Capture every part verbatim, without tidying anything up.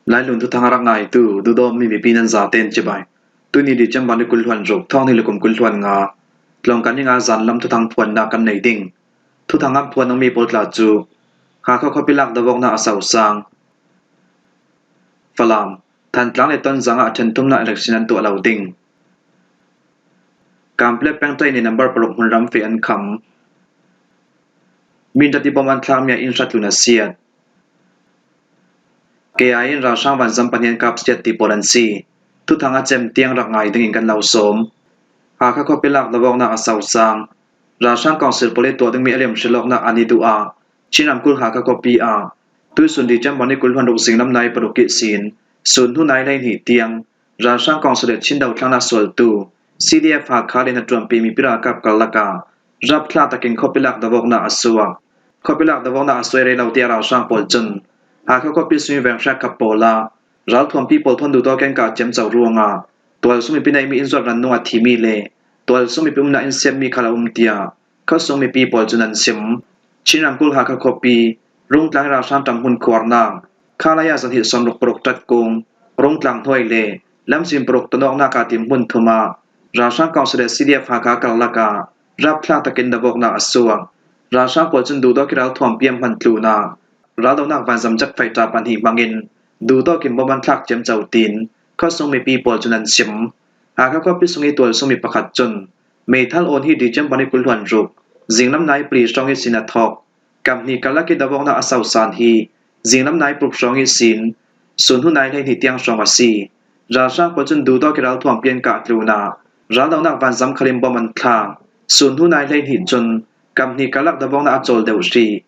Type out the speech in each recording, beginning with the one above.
Lailun thuthang a rak ngaitu duhdawtmi mipi nan zaten cibai. Tuni December ni kul hluan ruk, thawng hnih le kum kul hluan nga, Tlawngkan ning a zanlam thuthang phuannak kan nei ding. Thuthang an phuan dingmi pawl tla cu Hakha khuapi lak dovawknak a sosang. Falam, Thantlang le Tonzang ah a ṭhen thumnak election an tuah lo ding. Kanpetlet peng training number paruk hmunram feh an kham. Mindat i bom an thlakmi ah inn hrat tlun a siat. K I A in ralhrang vanzam pahnih an kap siat ti pawl an si. Thuthang a cem tiang rak ngai dingin kan lo sawm. Hakha khuapi lak dovawknak a sosang. Ralhrang council pawl i tuah dingmi a liam hrilawknak an i duh ah Chin ramkulh Hakha khuapi ah tuisun December ni kul hluan ruk zinglam nai paruk ihsin sun hnu nai hleihnih tiang ralhrang council le Chin dothlennak sualtu C D F Hakha le hnaṭuanpi mipi ralkap karlak ah rapthlak takin khuapi lak dovawknak a suak. Khuapi lak dovawknak a suak i rei lo tiah ralhrang pawl cun Hakha khuapi sung i veng hriak khat pawl ah ralthuampi pawl thawn duhdawt in kah ciamco ruangah tualsung mipi neihmi inn zuat ran nung a thimi le tualsung mipi umnak inn siatmi khal a um tiah khuasung mipi pawl cun an sim. Chin ramkulh Hakha khuapi Rungtlang i ralhrang ṭanghmun khuarnak Khalaya zahnih sawmruk paruk ṭatkung Rungtlang hnuai le lamzin paruk tonawknak ah timhmun thum ah ralhrang council le C D F Hakha karlak ah rapthlak takin dovawknak a suak. Ralhrang pawl cun duhdawt i ralthuampi an hman tlun ah raldohnak vanzam jet fighter pahnih hmangin duhdawt in bom an thlak ciamco tiin khuasung mipi pawl cun an sim. Hakha khuapi sung i tualsung mi pakhat cun meithal awn hi December ni kul hluan ruk zinglam nai pali hrawng ihsin a thawk. Kanpetlet karlak i dovawknak a sosang hi zinglam nai paruk hrawng ihsin sun hnu nai hleihnih tiang hrawng a si. Ralhrang pawl cun duhdawt i ralthuampi an kah tlun ah raldohnak vanzam khal in bom an thlak. Sun hnu nai hleihnih cun Kanpetlet karlak dovawknak a cawl deuh hrih.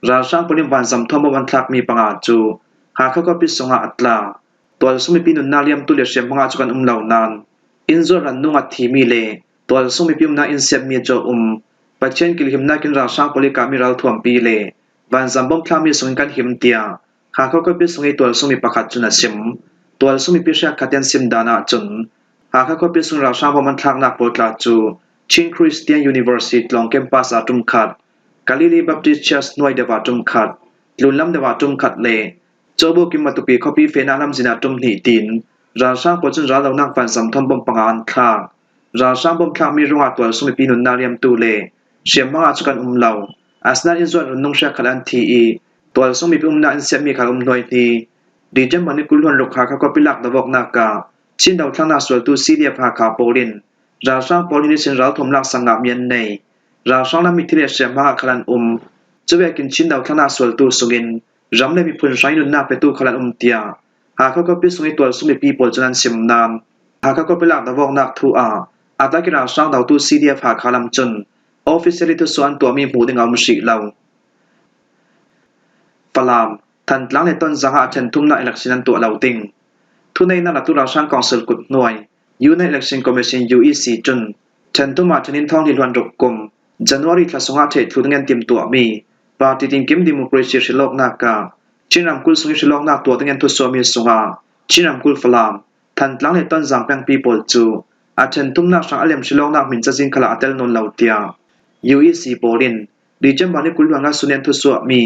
Ralhrang pawl in vanzam thawn bom an thlakmi panga cu Hakha khuapi sungah a tlak. Tualsung mipi nunnak liamtu le hriamhma ah cu kan um lo nain inn zuat ran nung a thimi le tualsung mipi umnak inn siatmi cu a um. Pathian kilhimnak in ralhrang pawl i kahmi ralthuampi le vanzam bom thlakmi sungin kan him tiah Hakha khuapi sung i tualsung mi pakhat cun a sim. Tualsung mipi hriak khat in sim dan ahcun Hakha khuapi sung ralhrang bom an thlaknak pawl tla cu Chin Christian University Tlawng campus ah ṭum khat, Galilee Baptist Church hnuai deuh ah ṭum khat, tlunlam deuh ah ṭum khat le Cawbukin Matupi khuapi fehnak lamzin ah ṭum hnih tiin ralhrang pawl cun raldohnak vanzam thawn bom panga an thlak. Ralhrang bom thlakmi ruangah tualsung mipi nunnak liamtu le hriamhma ah cu kan um lo. Asinain inn zuat ran nung hriak khat an thi i tualsung mipi umnak inn siatmi khal a um hnuai hi. December ni kul hluan ruk Hakha khuapi lak dovawknak ah Chin dothlennak sualtu C D F Hakha pawl in ralhrang pawl in ihsin ralthuam lak sang ngahmi an nei. Ralhrang lam mithi le hriamhma ah khal an um. Cuvekin Chin dothlennak sualtu sungin ram le miphun hrang i nunnak petu khal an um tiah Hakha khuapi sung i tualsung mipi pawl cun an sim nain Hakha khuapi lak dovawknak thu ah a tak i ralhrang dotu C D F Hakha lam cun officially thusuah an tuahmi hmuh ding a um hrih lo. Falam, Thantlang le Tonzang ah a ṭhen thumnak election an tuah lo ding. Thuneihnak latu ralhrang council kut hnuai Union Election Commission U E C cun ṭhen thum ah ṭhen in thawng hnih hluan ruk kum January thla sungah ṭheh thlu ding an timtuahmi party tinkim democracy hrilawknak ah Chin ramkulh sung i hrilawknak tuah ding an thusuahmi sungah Chin ramkulh Falam, Thantlang le Tonzang pengpi pawl cu a ṭhen thumnak hrang a lem hrilawknak hmin cazin khalah a tel nawn lo tiah U E C pawl in December ni kul hluan nga sun in thusuahmi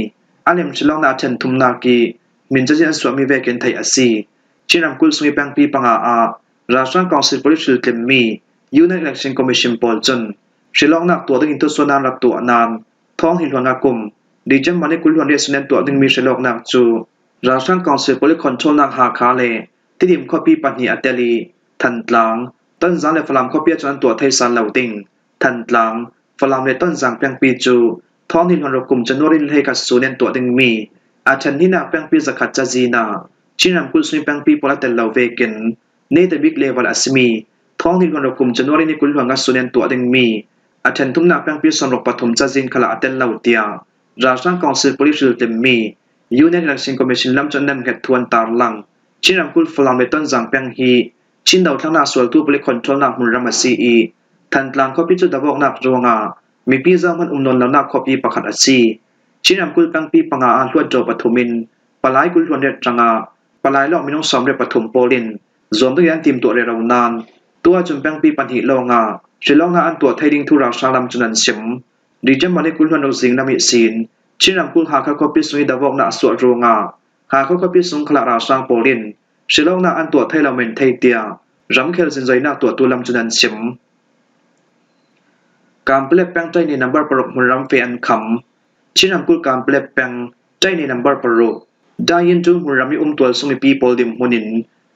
a lem hrilawknak a ṭhen thumnak i hmin cazin an suahmi vekin theih a si. Chin ramkulh sung i pengpi panga ah ralhrang council pawl i hriltlimmi Union Election Commission pawl cun hrilawknak tuah dingin thusuahnak an rak tuah nain thawng hnih hluan nga kum December ni kul hluan riat sun in an tuah dingmi hrilawknak cu ralhrang council pawl i controlnak Hakha le Tidim khuapi pahnih a tel i Thantlang, Tonzang le Falam khuapi ah cun an tuah thei sal lo ding. Thantlang, Falam le Tonzang pengpi cu thawng hnih hluan ruk kum January ni hleikhat sun in an tuah dingmi a ṭhen hnihnak pengpi zakhat cazin ah Chin ramkulh sung i pengpi pawl a tel lo vekin neita bik level a simi thawng hnih hluan ruk kum January ni kul hluan nga sun in an tuah dingmi a ṭhen thumnak pengpi sawmruk pathum cazin khalah a tel lo tiah ralhrang council pawl i hriltlimmi Union Election Commission lam cun an hnget thu an tarlang. Chin ramkulh Falam le Tonzang peng hi Chin dothlennak sualtu pawl i controlnak hmunram a si i Thantlang khuapi cu dovawknak ruangah mipi zohhmanh um nawn lonak khuapi pakhat a si. Chin ramkulh pengpi panga ah hluttaw pathum in Palai kul hluan riat ṭangah Palai lawng minung sawmriat pathum pawl in zuam dingin an timtuah rero nain tuah cun pengpi pahnih lawngah hrilawknak an tuah thei ding thu ralhrang lam cun an sim. December ni kul hluan ruk zinglam ihsin Chin ramkulh Hakha khuapi sung i dovawknak a suah ruangah Hakha khuapi sung khalah ralhrang pawl in hrilawknak an tuah thei lo men thei tiah ramkhel zinzoinak tuahtu lam cun an chim. Kanpetlet peng Tainei nambar paruk hmunram feh an kham. Chin ramkulh Kanpetlet peng Tainei nambar paruk Dayin Cu hmunram ih um tualsung mipi pawl dinhmun in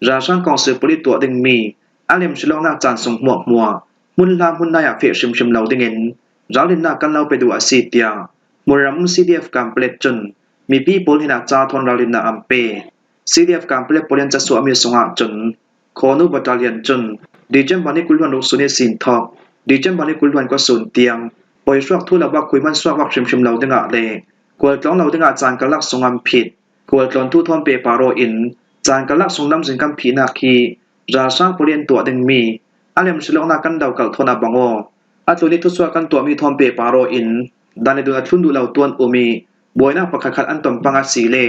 ralhrang kawngsil pawl ih tuah dingmi a lem hrilawknak caan sung hmuahhmuah hmun hla hmun nai ah feh hrimhrim lo dingin ralrinnak kan lo pe duh a si, tiah hmunram um C D F Kanpetlet cun mipi pawl hnenah ca thawn ralrinnak an pe. C D F Kanpetlet pawl in an casuahmi sungah cun Khawnu Battalion cun December ni kul hluan ruk sun ihsin thawk December ni kul hluan kua sun tiang poihruak thu lo bak khuihman suak bak hrimhrim lo dingah le khualtlawng lo dingah caan karlak sung an phit. Khualtlawn thu thawn pehpar aw in caan karlak sung lamzin kan phihnak hi ralhrang pawl ih an tuah dingmi a lem hrilawknak kan dokalh thawn a bang aw. A tlun ih thusuah kan tuahmi thawn pehpar aw in dan le dun a thlun duh lo tuan um ih buainak pakhatkhat an ton pang a si le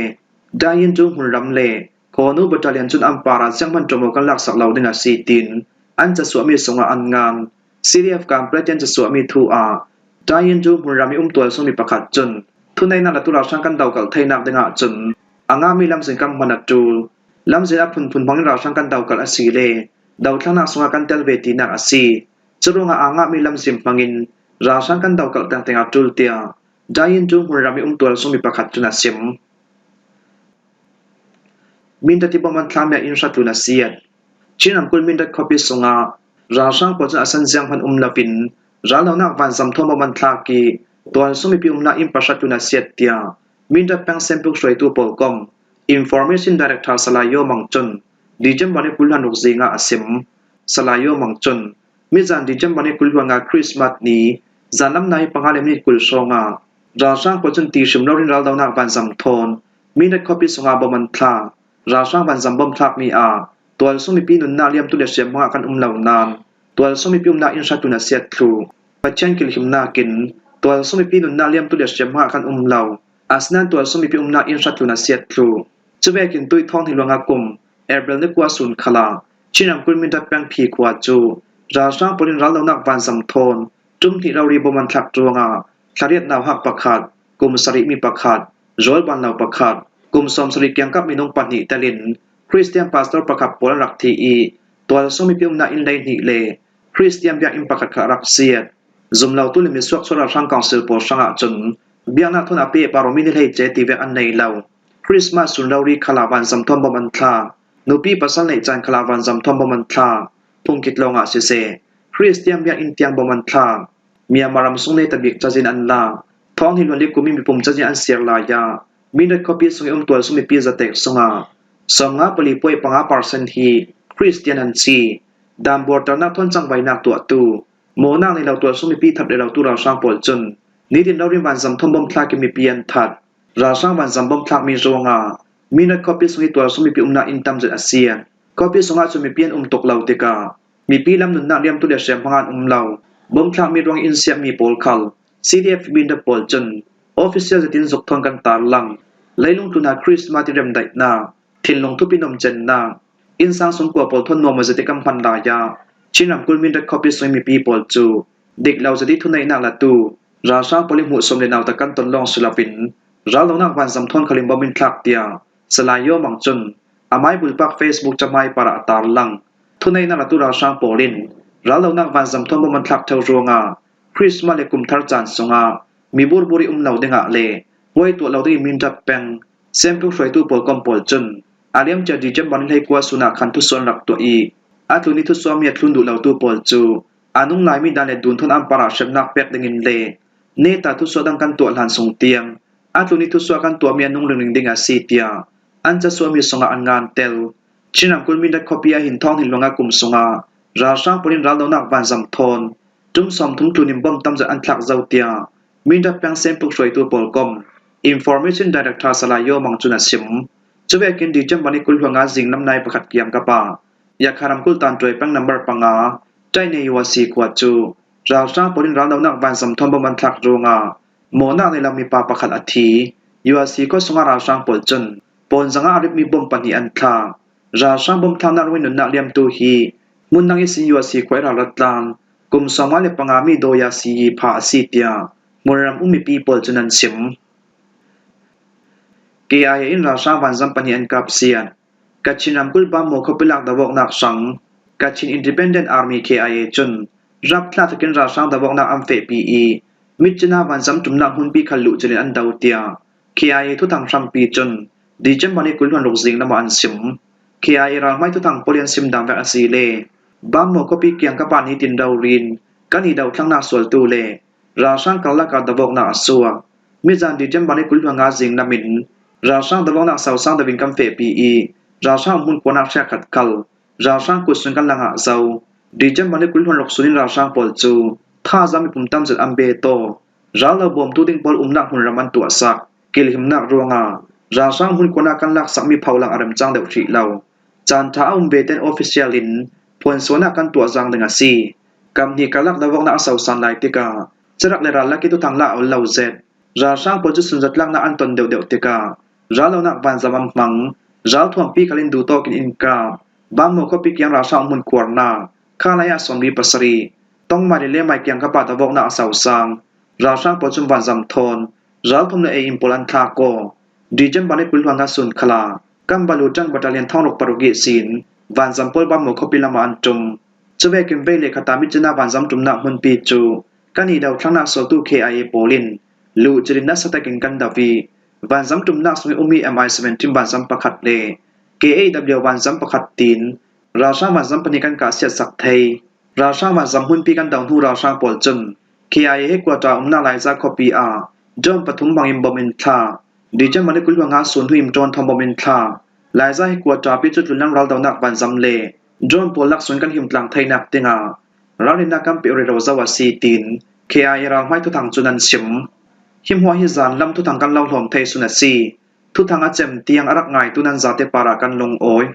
Dayin Cu hmunram le Khawnu Battalion cun an parah zianghman ṭawm aw kan laksak lo ding a si, tiin an casuahmi sungah an ngan. C D F Kanpetlet ih an casuahmi thu ah Dayin Cu hmunram ih um tualsungmi pakhat cun thuneihnak latu ralhrang kan dokalh theinak dingah cun a ngahmi lamzin kan hman a ṭul. Lamzin a phunphun hmangin ralhrang kan dokalh a si le dothlaknak sungah kan tel ve tinak a si. Curuangah a ngahmi lamzin hmangin ralhrang kan dokalh tengteng a ṭul, tiah Dayin Cu hmunram ih um tualsungmi pakhat cun a sim. Mindat ih bom an thlakmi ah inn hra tlun a siat. Chin ramkulh Mindat khuapi sungah ralhrang pawl cun a san zianghman um loin raldonak vanzam thawn bom an thlak ih tualsung mipi umnak inn pahra tlun a siat, tiah Mindat peng Sempuk hruaitu pawl kom Information Director Salai Yaw Mang cun December ni kul hluan ruk zingah a sim. Salai Yaw Mang cun mizan December ni kul hluan nga Christmas ni zanlam nai panga le minit kul hrawngah ralhrang pawl cun ti hrim loin raldonak vanzam thawn Mindat khuapi sungah bom an thlak. Ralhrang vanzam bom thlakmi ah tualsung mipi nunnak liamtu le hriamhma ah kan um lo nain tualsung mipi umnak inn hra tlun a siat thluh. Pathian kilhimnak in tualsung mipi nunnak liamtu le hriamhma ah kan um lo. Asinain tualsung mipi umnak inn hra tlun a siat thluh. Cuvekin tuih thawng hnih luanga kum April ni kua sun khalah Chin ramkulh Mindat peng Phi khua cu ralhrang pawl in raldonak vanzam thawn ṭum hnih rori bom an thlak ruangah thlariat nauhak pakhat, kum sarih mi pakhat, rawlban lo pakhat, kum sawmsarih kiangkap minung pahnih telin Khristian pastor pakhat pawl an rak thi ih tualsung mipi umnak inn lei hnih le Khristian biakinn pakhat khal a rak siat. Zum lotu le misuak sual ralhrang kawngsil pawl hrangah cun biaknak thawn a pehpar awmi ni hleice tivek an nei lo. Christmas sun rori khalah vanzam thawn bom an thlak. Nupi pasal neih caan khalah vanzam thawn bom an thlak. Phungkit lawngah siseh, Khristian biakinn tiang bom an thlak. Myanmar ram sung neta bik cazin an lak. Thawng hnih luan li kum ih mipum cazin an siar lai ah Mindat khuapi sung ih um tualsung mipi zatek sungah sawmnga pali puai panga percent hi Khristian an si. Dan buarternak thawn cangvainak tuahtu, mawhnak nei lo tualsung mipi that reh lotu ralhrang pawl cun nitin rori vanzam thawn bom thlak ih mipi an that. Ralhrang vanzam bom thlakmi ruangah Mindat khuapi sung ih tualsung mipi umnak inn tam zet a siat. Khuapi sungah cun mipi an um tuk lo tikah mipi lam nunnak liamtu le hriamhma ah an um lo. Bom thlakmi ruangih inn siatmi pawl khal C D F Mindat pawl cun official zetin zuk thawn kan tarlang. Leilung tlunah Christmas ih remdaihnak, thinlung thupi nuamcennak, innsang sungkua pawl thawn nuam aw zetih kan hman lai ah Chin ramkulh Mindat khuapi sung ih mipi pawl cu dik lo zetih thuneihnak latu ralhrang pawl ih hmuhsawm le nauta kan ton lawng si loin raldonak vanzam thawn khalin bom in thlak, tiah Salai Yaw Mang cun amai bulpak Facebook cahmai parah a tarlang. Thuneihnak latu ralhrang pawl in raldonak vanzam thawn bom an thlak tho ruangah Christmas le kumthar caan sungah mi burbur ih um lo dingah le huai tuah lo dingin Mindat peng Sempuk hruaitu pawl kom pawl cun a liamcia December ni hleikua sun ah khan thusuah an rak tuah ih a tlun ih thusuahmi a thlun duh lotu pawl cu a nung laimi dan le dun thawn an parah hremnak pek dingin le neta thusuah dang kan tuah hlan sung tiang a tlun ih thusuah kan tuahmi a nung ringring ding a si, tiah an casuahmi sungah an ngan tel. Chin ramkulh Mindat khuapi ah hin thawng hnih luanga kum sungah ralhrang pawl in raldonak vanzam thawn ṭum sawmthum tlun in bom tam zet an thlak zo, tiah Mindat peng Sempuk hruaitu pawl kom Information Director Salai Yaw Mang cun a sim. Cuvekin December ni kul hluan nga zinglam nai pakhat kiangkap ah Yakha ramkulh Tantuai peng number panga Tainei U R C khua cu ralhrang pawl in raldonak vanzam thawn bom an thlak ruangah mawhnak nei lo mipa pakhat a thi. U R C khua sungah ralhrang pawl cun pawnzangah a ripmi bom pahnih an thlak. Ralhrang bom thlaknak ruangih nunnak liamtu hi hmun dang ihsin U R C khua ih ralrat tlang kum sawmnga le panga mi Daw U R C pha a si, tiah hmunram um mipi pawl cun an sim. K I A in ralhrang vanzam pahnih an kap siat. Kachin ramkulh Bhamo khuapi lak davawknak hrang Kachin Independent Army, K I A, cun rapthlak takin ralhrang davawknak an fehpi i, Myitkyina vanzam ṭumnak hmunpi khal luhcilh in an do, tiah K I A thuthang hrampi cun December ni kul hluan ruk zing lamah an sim. K I A ralhmai thuthang pawl i an sim dan vek a si le Bhamo khuapi kiangkap ah nitin rori in kan i dothlangnak sualtu le ralhrang karlak ah davawknak a suak. Mizan December ni kul hluan nga zing lam in ralhrang davawknak sosang do in kan fehpi i, ralhrang hmun khuanak hriak khat khal ralhrang kut sung kan la ngah zo. December ni kul hluan ruk sun in ralhrang pawl cu thazaang mipum tam zet an be taw, ral lo bawmtu ding pawl umnak hmunram an tuahsak. Kilhimnak ruangah ralhrang hmun khuanak kan laksakmi pholang a remcang deuh hrih lo. Caan ṭha a um ve ten official in phuansuahnak kan tuah zaang ding a si. Kam hnih karlak davawknak a sosan lai tikah, carak le ral lak i thuthang la a ol lo zet. Ralhrang pawl cu sunzatlaknak an ton deuhdeuh tikah, rallonak vanzam an hmang. Ralthuampi khal in duhtawk in in kap. Bhamo khuapi kiang ralhrang hmun khuarnak, khalai ah sawnmi pasarih, Tongmai le Lemai kiangkap ah davawknak a sosang. Ralhrang pawl cun vanzam thawn ralthuam le ei in pawl an thlak aw. December ni kul hluan nga sun khal ah Kambalu Tank Battalion thongruk paruk ihsin vanzam pawl Bhamo khuapi lamah an ṭum. Cuvekin vei le khat ah Myitkyina vanzam ṭumnak hmunpi cu kan i dothlangnak sualtu K I A pawl in luhcilh in nasa takin kan do i, vanzam ṭumnak sung i um i M I seventeen vanzam pakhat le K A W vanzam pakhat tiin ralhrang vanzam pahnih kan kah siatsak thei. Ralhrang vanzam hmunpi kan do hnu ralhrang pawl cun K I A headquarter umnak Laiza khuapi ah drone pathum hmangin bom in thlah. December ni kul hluan nga sun hnu in drone thawm bom in thlah. Laiza headquarter pi cu tlunlam raldonak vanzam le drone pawl lak sung kan him tlang theinak dingah ralrinnak kan pe rero zo a si, tiin K I A ralhmai thuthang cun an sim. Hi hmuah hi zan lam thuthang kan lo hlawm thei sun a si. Thuthang a cem tiang a rak ngaitu nan zate parah kan lungawi.